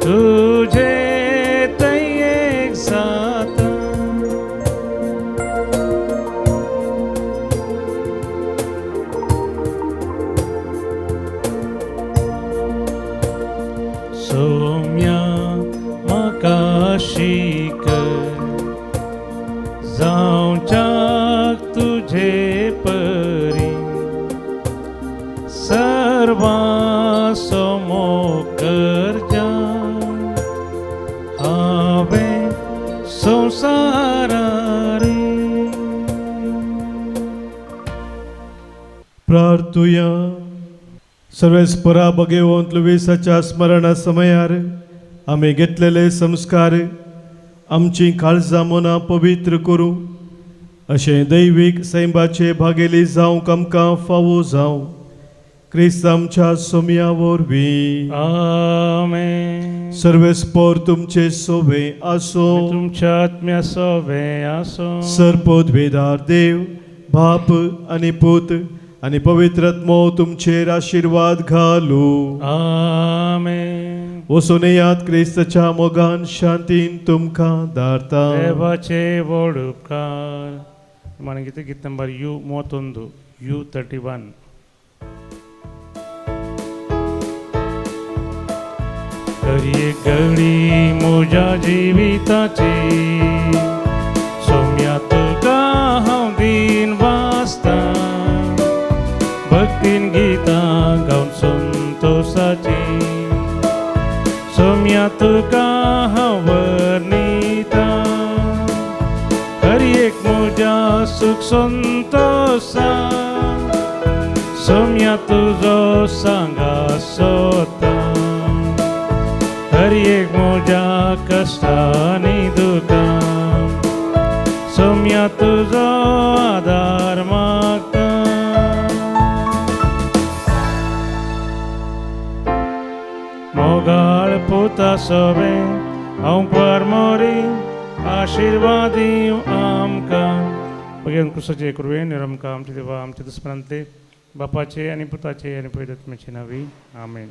तुजे तयेक जाता. सोम्या म्हाका शिक जावच्याक तुजे परी, सर्वां समो करच्या हांवें संवसारारी. प्रार्थुया. सर्वेस्परा भगवंत लुवीसाच्या स्मरणा समयार आमी घेतलेले संस्कार आमची काळजां मनां पवित्र करूं, अशें दैवीक सैमाचे भागेली जावंक आमकां फावो जावं. क्रिस्त आमच्या सोम्या वरवीं. आमेन. सर्वेस्पर तुमचे सोवे आसो तुमच्या आत्म्या सोवे आसो. सर्पोद्भेदार देव बाप आनी पूत आनी पवित्र आत्मो तुमचेर आशिर्वाद घालू. आमेन. वचून येयात क्रिस्ताच्या मोगान शांतीन तुमकां धाडता. देवाचे व्हड उपकार. मानगीत गीत नंबर you 31 you 31. करी गडी म्हज्या जिविताची सोम्या तुका हांव दीन वाचता, भक्तीन गितां गावन संतोसाची सोम्या तुका हांव वर्णिता. हर एक म्हज्या सुख संतोसा सोम्या तुजो सांगा सोता हर एक म्हज्या कश्टांनी दुकां सोम्या तुजो आदार मागता. मोगाळ पुता सोबे हांव मोरी आशिर्वाद दिव आमकां. भगेन क्रुसाचे कृपेन निरमकां आमचे देवा आमचे दुस्मनांतले बापाचे आनी पुताचे आनी पवित्र आत्म्याचे नांवी आमेन.